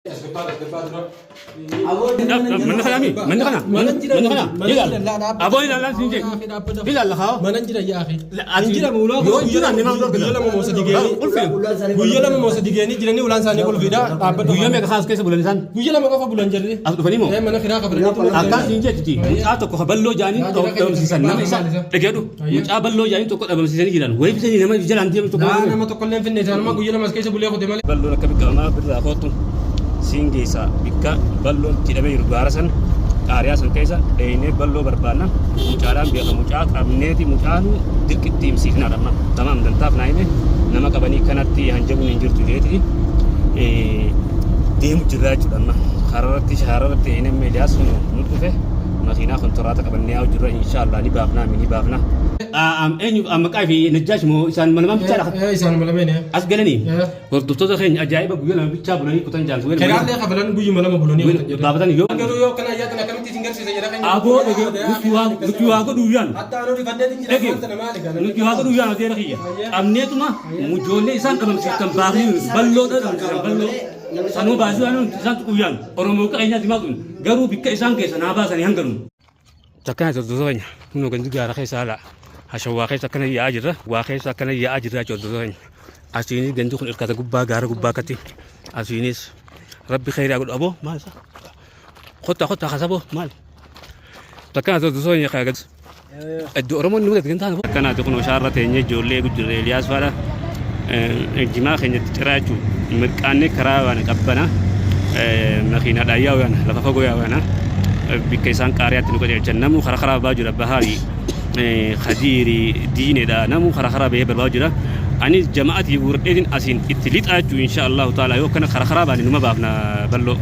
Manni kana mi? Manni kana? Manni kana? Ilaal. Aboo ilaalaa siin jee. Ilaal haa. Mana jira yaa akhi. Ati Jira ulaa yoo jiran ni maal guyyaa lama moo sadii geenii. Ulfi. Guyyaa lama moo sadii geenii jiranii ulaan isaanii qulfiidha dhaabbatu. Guyyaa meeqa kaas keessa bulan isaan? Guyyaa lama qofa bulan jirri. As dhufanii moo? Mana kiraa qabatanii. Akkaan siin jechuuti. Mucaa tokko ka balloo jaanii dhabamsiisan nama isa dhageedhu. Mucaa balloo jaanii tokko dhabamsiisanii jiran. Wayii bitanii nama jalaan deemu tokko. Laa nama tokko illee hin finne isaanuma guyyaa lama as keessa bulee kute malee. Balloon akka biqilaa birraa kootu siin geessa bikka balloon itti hidhamee jiru gaara san qaariyaa san keessa dheeynee balloo barbaanna mucaadhaan beeka mucaa qabneeti mucaanu dirqitti himsiifnaadha amma tamaam dantaaf naa hime nama qabanii kanatti hanjabuun hin jirtu jeeti deemu jirraa jechuudha amma kararratti shaararratti dheeynee amma Eliyaas nu dhufe makiinaa kontoraata qabannee yaa'u jirra inshaallah ni baafnaa mi ni baafna. Eenyu maqaa fi Najjaash moo isaan malamaan bichaadha? Isaan malameen. As galanii hordoftoota keenya ajaa'iba guyyaa lama bichaa bulanii kutan jaan guyyaa lama Kiraallee kafalan guyyuma lama bulanii kutan jedhu. baafatan yoo Garuu yoo kana ayyaa kana akkamitti isin garsiisa jedha keenya. Aboo dhage nuti waa godhuu yaan Hatta anuu rifadheetiin jira dhage maanta namaa ali kana. nuti waa godhuu yaan adeera kiyya qabneetuma mujoollee isaan dhabamsiiftan baafnee balloo dhabamsiisan balloo sanuu baasuu yaan isaan tuquu yaan Oromoo qeenyaa dimaa kun garuu bikka isaan keessa naa baasanii hanganuun. Takkana hordoftoota keenya kunoo gandi gaara keessa haala hashawwaa keessa akkana yaa'aa jirra waa keessa akkana yaa'aa jirra jechuudha hordoftoota keenya. Asiinis gandi kun irkata gubbaa gaara gubbaa akkatti asiinis rabbi kheyraa godhu aboo maal isa kottaa kottaa kasaboo maal takkana hordoftoota keenya kaa gadi iddoo Oromoon nu gadi gantaan akkanaati kun oshaarra teenyee ijoollee eegu jirra Eeliyaas faadha jimaa keenyatti ciraa jechuudha mirqaannee karaa waan qabbana makiinaadhaan yaa'u yaana lafa fagoo yaa'u yaana bikka isaan qaariyaatti nu qajeelchan namuu karaa karaa ba'aa jira bahaarii kadiiri diineedha namuu karaa karaa bahee barbaadu jira anis jama'atii guuradheetiin asiin itti lixaa jechuun insha Allahu taala yoo kana karaa karaa baane numa baafna balloo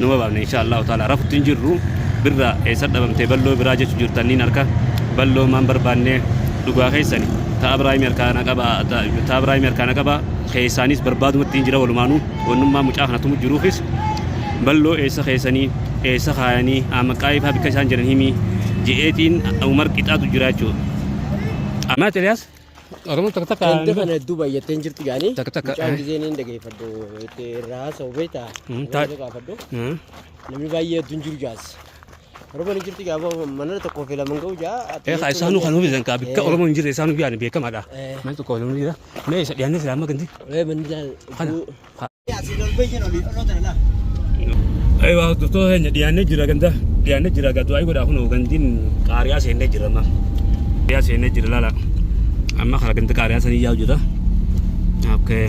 numa baafna insha Allahu taala rafutti hin jirru birra eessa dhabamtee balloo biraa jechu jirtan niin harka balloo maan barbaannee dhugaa keessani ta Abraahimi harkaa na qaba ta Abraahimi harkaa na qaba keessaanis barbaadumatti hin jira walumaanuu wannummaa mucaa kana tumu jiruufis balloo eessa keessanii eessa kaayanii maqaa ifaa bikka isaan jiran himii je'eetiin Umar qixaatu jira jechuudha. Maat Eliyaas Oromoon takka takka Wanti kana hedduu baay'attee hin jirtu jaanii. Takka takka, Mucaan eh. gizeen hin dhageeffadhu itti irraa haasa'u beektaa. Ta- Gaafadhu. Namni baay'ee hedduun jiru jaas. Oromoon hin jirtu jaa mana tokkoo fi lama hin ga'u jaa. Eh, ka isaanuu kan hubisan ka bikka Oromoon hin jirre isaanuu yaani beekamaadha. Eh. Mana tokko lama jira. Mee isa dhiyaannee silaa amma gandi. Manni jaa. Kana. Aywa hordoftoota keenya dhiyaannee jira ganda dhiyaannee jira gaa du'aa godhaa kunoo gandiin qaariyaa seennee jira amma. Qaariyaa seennee jira laala. Amma karaa ganda qaariyaa sanii yaa'u jira. Okay.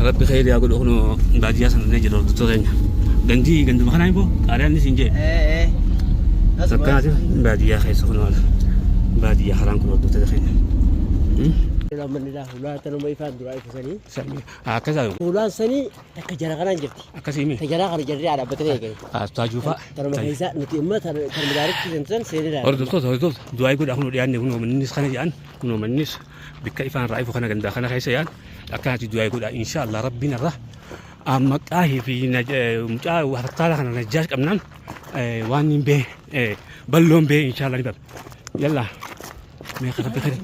Rabbi khayri haa godhu kunoo baadiyyaa sana dhufnee jira hordoftoota keenya. Gandii ganduma kanaa immoo qaariyaan ni siin jee. Akkanaati baadiyyaa keessa kunoo baadiyyaa karaan kun hordoftoota keenya. Manni laa hulaa tanuma ifaan duraa ifisanii. Akkasaa Hulaan sanii takka jara kanaan jirti. akkasii mi? Ta jaraa kana jarri haa dhaabbatanii eegani. Taajuufaa. Tanuma keessa nuti immoo tanuma daaritti sensan seenee laala. Hordoftoota hordoftoota du'aa godhaa kunoo dhiyaanne kunoo mannis kana jedhan kunoo mannis bikka ifaan irraa ifu kana gandaa kana keessa yaa'an akkanatti du'aa godhaa inshaallah rabbiin irra maqaa fi mucaa hartaala kana najjaash qabnaan waan hin bee balloon bee inshaallah ni baba yalla mee rabbi khayri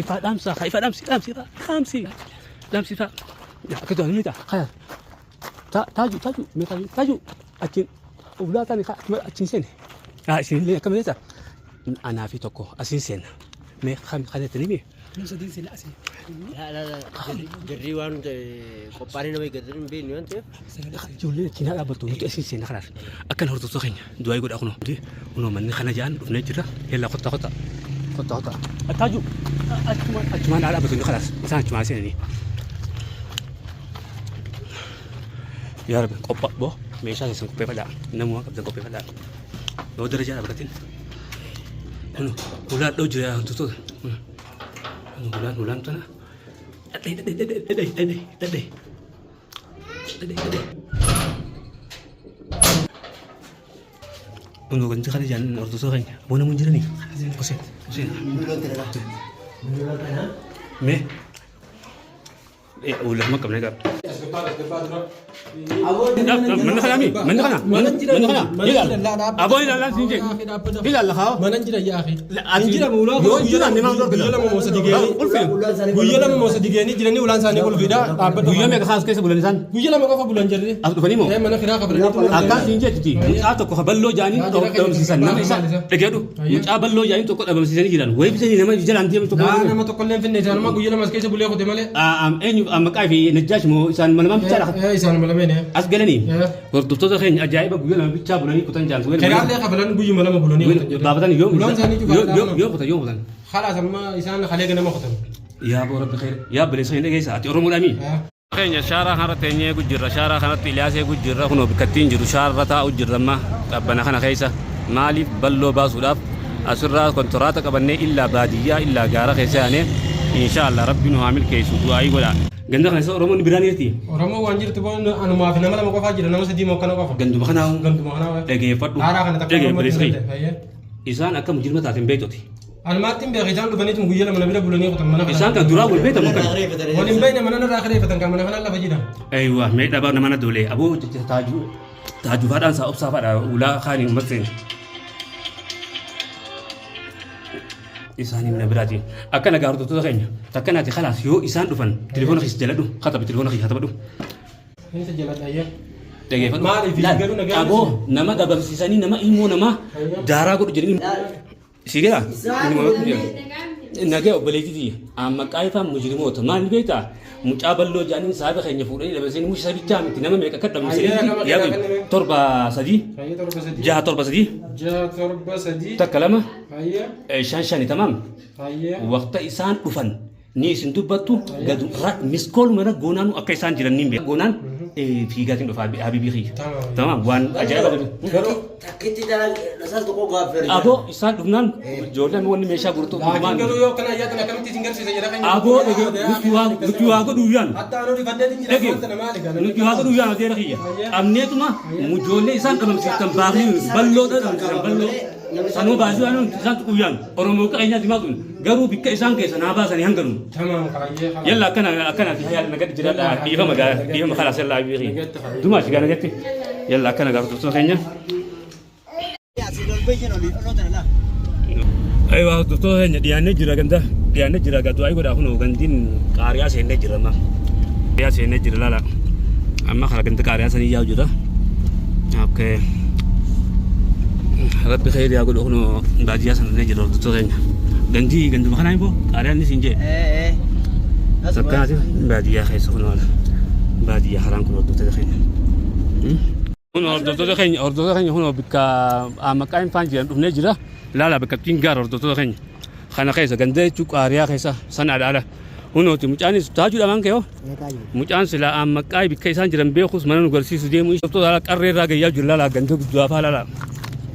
ifaa dhaamsa ifaa dhaamsi dhaamsi ifaa dhaamsi dhaamsi ifaa akka du'aa ni ta'a khayar taaju taaju mee taaju taaju achiin ulaa taani achiin seene isin illee akkam jecha anaa fi tokko asiin seena mee kan kan jettanii mee Jarri waan qophaa'anii nama eeggatan hin beekne waan ta'eef. Ijoolleen achiin haa dhaabbattu nuti asiin seena kanaaf akkan hordoftoota keenya du'aa godhaa kunoo kunoo manni kana ja'an dhufnee jirra yalla kottaa kottaa kottaa kottaa taaju achumaan achumaan haa dhaabbattu kanaaf isaan achumaan seenanii. Yaa Rabbi qophaa boo meeshaa keessan qopheeffadhaa namuma qabdan qopheeffadhaa yoo darajaa dhaabbatin kun hulaan dhoo jira hantuutota kun hulaan hulaan tana dhadhee dhadhee dhadhee dhadhee dhadhee dhadhee dhadhee kun wanti kana jaan hordoftoota keenya aboo namoonni jiranii Hussein Hussein mee lama qabnee qaba. Kottaa tasgabbaa dura. Mana kana mi? Mana kana? Mana kana? Ilaalla. Aboo ilaallaan siin jee. Ilaalla haa. Mana hin jiran yaa akhi. Hin jiran ulaa Yoo hin jiran nama guyyaa lama moo sadi geenii. Ulfi. Guyyaa lama moo sadi geenii jiranii ulaan isaanii qulfiidha. Dhaabbata. Guyyaa meeqa kaas keessa bulan isaan? Guyyaa lama qofa bulan jirri. As dhufanii moo? Eh mana kiraa qabatanii. Akkaan siin jechuuti mucaa tokko ka balloo jaanii dhabamsiisan nama isa dhageedhu mucaa balloo jaanii tokko dhabamsiisanii jiran wayii bitanii nama jalaan deemu tokko. Laa nama tokko illee hin finne isaanuma guyyaa lama as keessa bulee kute malee. Eenyu maqaa fi Najjaash moo isaan malamaan bichaadha Eh isaanuma lameen. as galanii Eh. hordoftoota keenya ajaa'iba guyyaa lama bichaa bulanii kutan jaan Kiraallee kafalan guyyuma lama bulanii kutan jedhu. baafatan yoom Ulaan isaanii cufaadha. yoom kutan yoom kutan. Khalaas amma isaan kalee ganama kutan. Yaa boo rabbi khayr yaa baleessa hin dhageessa ati Oromoodhaa mii. Keenya shaaraa kanarra teenyee gujjirra shaaraa kanatti Iliyaasee gujjirra kunoo bikkattiin jiru shaarra taa'u jirra amma qabbana kana keessa maaliif balloo baasuudhaaf asirraa kontoraata qabannee illaa baadiyyaa illaa gaara keessa yaanee inshaallah rabbi nu haa milkeessu du'aayii godha. Ganda kana keessa Oromoon biraan jirti. Oromoo waan jirtu boon anumaa fi nama lama qofaa jira nama sadii moo akkana qofa. Ganduma kanaa Ganduma kanaa waa'ee. dhageeffadhu. Haaraa kana takka Dhagee Oromootti baleessa hin galle. Isaan akka mujirma taateen beektoti. Anumaatti hin beeku isaan dhufaniitu guyyaa lama na bira bulanii kutan mana kana. Isaan kan duraa wal beektamu kan. Wal hin beekne mana narraa kireeffatan kan mana kana lafa jira. Aywa mee dhabaa nama na dolee aboo jecha taajuu taajufaadhaan isaa obsaafaadha ulaa kaanii uummateen. Isaanii mana biraati. Akka nagaa hordoftoota keenya takka naati kalaas yoo isaan dhufan telefoona keessa jaladhu katabi telefoona keessa katabadhu. Keessa jaladha ayyee. Dhageeffadhu. Maaliif Laal, garuu nagaa Aboo nama dhabamsiisanii nama ilmoo namaa daaraa godhu jedhanii. Si gala? Nagaa obboleettii tiyya. Amma qaayifaan mujrimoota maal ni beektaa? Mucaa balloo jedhanii saahiba keenya fuudhanii dhabamsiisanii mucaa sabichaa miti nama meeqa akka dhabamsiisanii yaa torba sadii Hayyee torba sadii. jaha torba sadii Jaha torba sadii. takka lama Hayyee. shan shani tamaam. Hayyee. Waqta isaan dhufan ni isin dubbattu gadu miskool mana goonaanu akka isaan jiran ni beeku. Goonaan fiigaatiin dhufa habibii kiyya. Tamaam waan ajaa'iba godhu. Garuu Takkitti rasaas tokko gaaffeera. Aboo isaan dhufnaan ijoolleen wanni meeshaa gurtuu laakiin garuu yoo akkana ayyaatan akkamitti isin garsiisa jedha keenya. Aboo nuti waa godhuu yaan. Hatta anuu rifadheetiin jira Dhagee wanta namaa aligaa. nuti waa godhuu yaan adeera kiyya. Qabneetuma ijoollee isaan dhabamsiiftan baafnee balloo dhabamsiisan balloo. Sanuu baasuu yaanu isaan tuquu yaanu. Oromoo akka keenyaatti maal tun garuu bikka isaan keessa naa baasanii hanga nu. Tamaam kaayyee kalaas. Yalla akkana akkana fi hayyaa nagatti jiraadha dhiifama gaa dhiifama kalaas yalla abiiqi. Dumaa shigaa nagatti. Yalla akkana gaa hordoftoota keenya. Asii ol bayyin olii dhaloota laa. Aywa hordoftoota keenya dhiyaannee jira ganda dhiyaannee jira gaa du'aa godhaa kunoo gandiin qaariyaa seennee jira amma. Qaariyaa seennee jira laala. Amma kana ganda qaariyaa sanii yaa'u jira. Okay. Rabbi khayri haa godhu kunoo baadiyyaa sana illee jira hordoftoota keenya. Gandii ganduma kanaa immoo qaariyaan ni siin jee. Sakkanaati baadiyyaa keessa kunoo baadiyyaa karaan kun hordoftoota keenya. Kun hordoftoota keenya hordoftoota keenya kunoo bikka maqaa hin faan jiran dhufnee jira. Laala bakka ittiin gaara hordoftoota keenya. Kana keessa ganda jechuun qaariyaa keessa sanaadha ala. Kunooti mucaanis taajuudha maan kee hoo? Mucaan silaa ammaqaa bikka isaan jiran beekus mana nu garsiisu deemu. Hordoftoota ala qarree irraa gayyaa jiru laala ganda guddaa faa laala.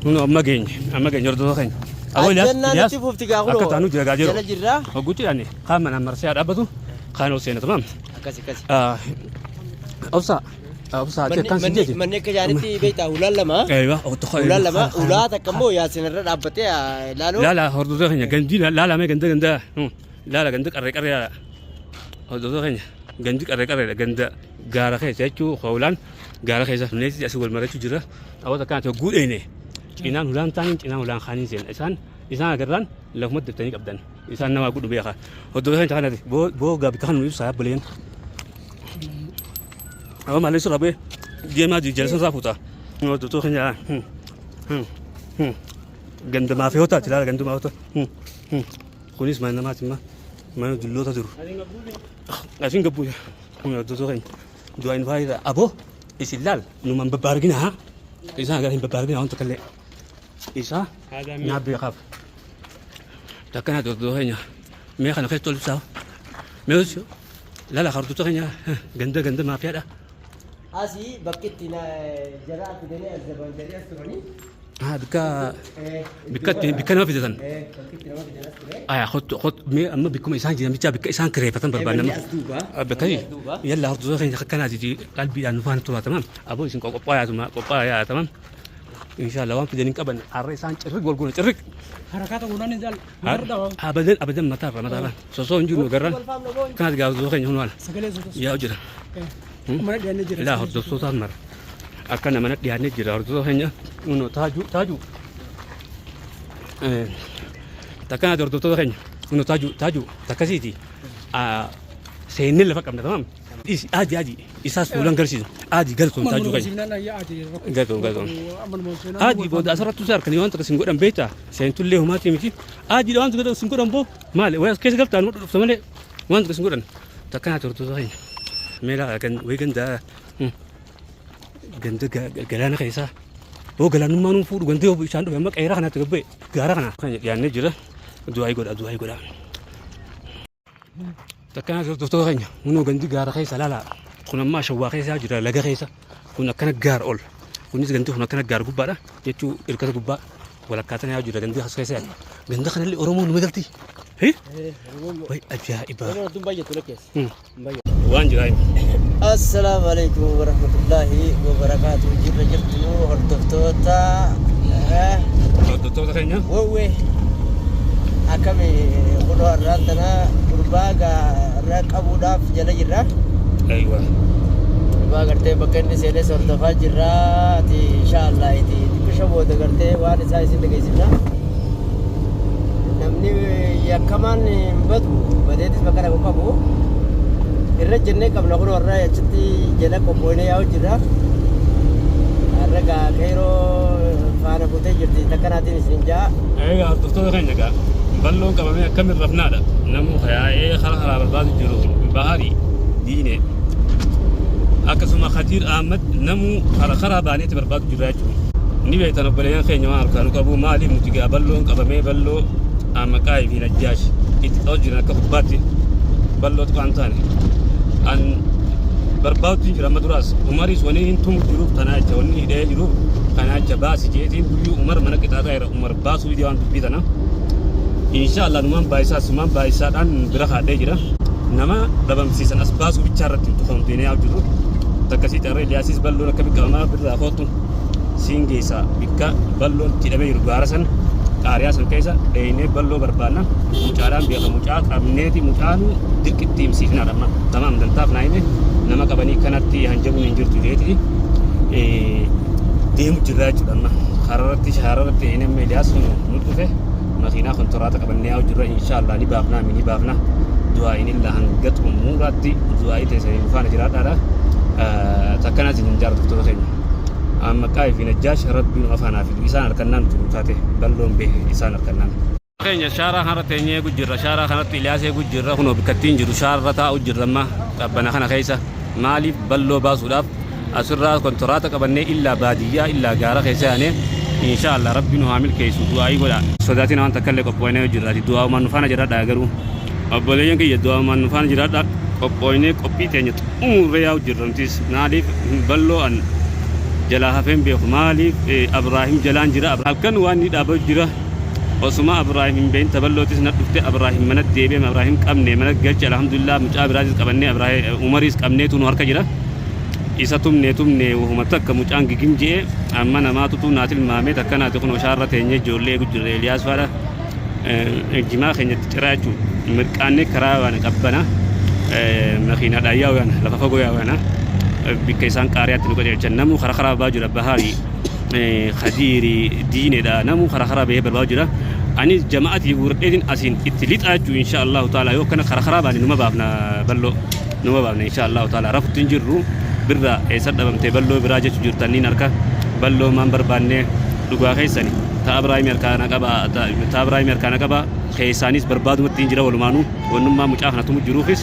Kunoo amma geenye amma geenye hordoftoota keenya. Aboo Iliyaas Ajjannaan Iliyaas itti fufti gaa kunoo. akka taanu jira gaa jiru. Jala jirra. Hogguutti dhaanne kaan manaan marsee haa dhaabbatu kaan ol seena tamaam. Akkasi akkasi. Obsaa obsaa ati akkaan sin jeeti. Manni akka jaanitti beektaa ulaan lama. Eeyyuu tokko Ulaan lama ulaa takka immoo yaasin irra dhaabbatee ilaalu. Laala hordoftoota keenya gandii laala mee ganda ganda laala ganda qarree qarree laala hordoftoota keenya gandi qarree qarreedha ganda gaara keessa jechuu hoolaan gaara keessa neetti asii wal marachuu jira awwaata akkanatti hogguu dheene cinaan hulaan taaniin cinaan hulaan kaaniin seena isaan isaan agarraan lafumatti daftanii qabdan isaan namaa godhu beeka hordoftoota keenya kanatti boo gaabika kan nu ibsaa yaabbaleen awwa maalee sirra bu'ee deemaa jala sansaa fuuta hordoftoota keenya ganda maafiyootaati laala ganda maafiyoota Kunis mana namaati imma mana dulloota jiru. Asiin gabbuu kun hordoftoota keenya du'aa hin faayida aboo isin laal numan babbaargina haa isaan gara hin babbaargina waan tokko illee isaa naa beekaaf takkanaa hordoftoota keenya mee kana keessa tolchisaa mee laala hordoftoota keenya ganda ganda maafiyaadha. Asii bakki itti jara fidanii as daban jarri as turanii. Ah, bikka bikka itti bikka nama fidatan. Bakki itti nama fidan as ture. Aya, hot hot mee amma bikkuma isaan jiran bichaa bikka isaan kireeffatan barbaadna. Manni as duuba. Bakka yalla hordoftoota keenya akkanaati qalbiidhaan nu faana turaa tamam. Aboo isin qophaa'aa qophaa'aa tamam. Inshallah waan fidan hin qaban har'a isaan cirriq wal goona cirriq. Harakaata godhaan hin jaallu. Abadan abadan mataarra mataarra sosoo hin jiru garran. Kanaati gaafatoota keenya hunuwaala. Sagalee sotos. Yaa'u jira. Mana dhiyaannee jira. Ilaa hordoftootaan mara. Akkana mana dhiyaannee jira hordoftoota keenya. Kunoo taajuu taajuu. Takkanaati hordoftoota keenya. Kunoo taajuu taajuu takkasiiti. Seennee lafa qabna tamaam. Dhiisi aadi aadi isaas fuulan garsiisu. Aadi galtoon taajuu keenya. Galtoon galtoon. Aadi booda asirratti si harkanii waan takka sin godhan beektaa? Seentullee homaatii miti. Aadiidha waan takka sin godhan boo maali? Wayi as keessa galtaa nu dhufta malee waan takka sin godhan. Takkanaati hordoftoota keenya. Meelaa gan wayi ganda ganda galaana keessaa. Boo galaanummaa nuun fuudhu gandi yoo bishaan dhufe amma qeera kanatti gabbee gaara kana. Keenya dhiyaannee jira. Du'aayii godha du'aayii godha. Takkanaati hordoftoota keenya. Kunoo gandi gaara keessa laalaa. Kun amma shawwaa keessa jira laga keessa. Kun akkana gaara ol. Kunis gandi kun akkana gaara gubbaadha. Jechuu irkata gubbaa walakkaa tana jira gandi as keessa yaadu. Ganda kanallee Oromoon numa galti. Hee? Way ajaa'iba. Oromoon tun baay'attu lakkeessa. Waan jira himi. Assalaamu alaikum warahmatullaahi wabarakaatu. Jirra jirtu hordoftoota Hordoftoota keenya. Wowwee akkami kunoo har'aan tana gurbaa irra qabuudhaaf jala jirra. Aywa. Gurbaa gartee bakka inni seenes hordofaa jirra. Ati inshaallah iti xiqqisho booda gartee waan isaa isin dhageessifna. Namni yakkamaan hin badu badeetis bakka dhaqu qabu. Irra jennee qabna kun warra achitti jala qophooynee yaa'u jirra. Har'a gaa qeeroo faana buutee jirti takkanaatiin isin ja'a. Egaa hordoftoota keenya egaa balloon qabamee akkamiin rafnaadha. Namuu yaa'ee karaa karaa barbaadu jiru Bahari Diine akkasuma Khadiir Ahmad namuu karaa karaa baaneeti barbaadu jirra jechuudha. Ni beektan obboleeyyan keenya waan harkaa nu qabu maaliif nuti gaa balloon qabamee balloo Amaqaayii fi Najjaash itti xawu jiran akka kubbaatti balloo xiqqaan taane an barbaadutti jira amma duraas Umaris wani hin tumu jiruuf tanaa jecha wanni hidhee jiruuf kanaa jecha baasi jeetiin guyyuu Umar mana qixaaxaa jira Umar baasuu didee waan dubbii tana insha Allah numaan baayisaa sumaan baayisaadhaan bira kaadhee jira nama dhabamsiisan as baasuu bichaa irratti nuti kan deemee yaa jiru takkasii carra Iliyaasis balloon akka qabamaa birraa kootu siin geessa bikka balloon itti hidhamee jiru gaara san qaariyaa san keessa dheeynee balloo barbaanna mucaadhaan beeka mucaa qabneeti mucaanu dirqitti himsiifnaadha amma tamaam dantaaf naa hime nama qabanii kanatti hanjabuun hin jirtu jeeti deemu jirraa jechuudha amma hararratti hararratti dheeynee amma Iliyaas kun nu dhufe makiinaa kontoraata qabannee yaa'u jirra inshaallah ni baafnaa mi ni baafna du'aa'iin illaa hanga xumuraatti du'aa'ii teessanii nu faana jiraadhaadha takkanaas hin jaarrattoota keenya. Amma Qaayii fi Najjaash Rabbiin afaan haa fidu. Isaan harkannaan nuti nu taate balloon behe isaan harkannaan. Keenya shaaraa kanarra teenyee eegu jirra. Shaaraa kanatti Iliyaas eegu jirra. Kunoo bikkattiin jiru shaarra taa'u jirra amma qabbana kana keessa. Maaliif balloo baasuudhaaf asirraa kontoraata qabannee illaa baadiyyaa illaa gaara keessa yaanee insha Allah Rabbi nu haa milkeessu du'aayii godha. Sodaatiin waan takka illee qophooynee jirra. Ati du'aa'umaan nu faana jiraadhaa garuu. Obboleeyyan kiyya du'aa'umaan nu faana jiraadhaa qophooynee qophii teenya xumurree yaa'u jirra nutis maaliif balloo an jalaa hafeen beeku maaliif Abraahim jalaan jira halkan waan ni dhaabatu jira osuma Abraahim hin beekin taballootis na dhufte Abraahim mana deebi'e Abraahim qabne mana galche alhamdulillah mucaa biraatis qabannee Abraahim Umariis qabneetu nu harka jira isa tumne tumne wahuma takka mucaan gigim je'e amma namaatutu naa tilmaame takka naati kun oshaarra teenye ijoollee eegu jirra Eeliyaas faadha jimaa keenyatti ciraa jechuun mirqaannee karaa waan qabbana makiinaadhaan yaa'u yaana lafa fagoo yaa'u yaana bikka isaan qaariyaatti nu qajeelchan namuu karaa karaa ba'aa jira bahaari khadiiri diinedha namuu karaa karaa bahee barbaadu jira anis jama'atii guuradheetiin asiin itti lixaa jechuun insha Allahu ta'ala yoo kana karaa karaa baane numa baafna balloo numa baafna insha Allahu ta'ala rafutti hin jirru birra eessa dhabamtee balloo biraa jechuu jirtan niin harka balloo maan barbaannee dhugaa keessani ta Abraahimi harkaa na qaba ta Abraahimi harkaa na qaba keessaanis barbaadumatti hin jira walumaanuu wannummaa mucaa kana tumu jiruufis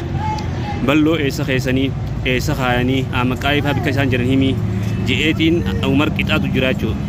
balloo eessa keessanii eessa kaayanii amaqaayii faa bikka isaan jiran himii je'eetiin Umar qixaatu jira jechuudha.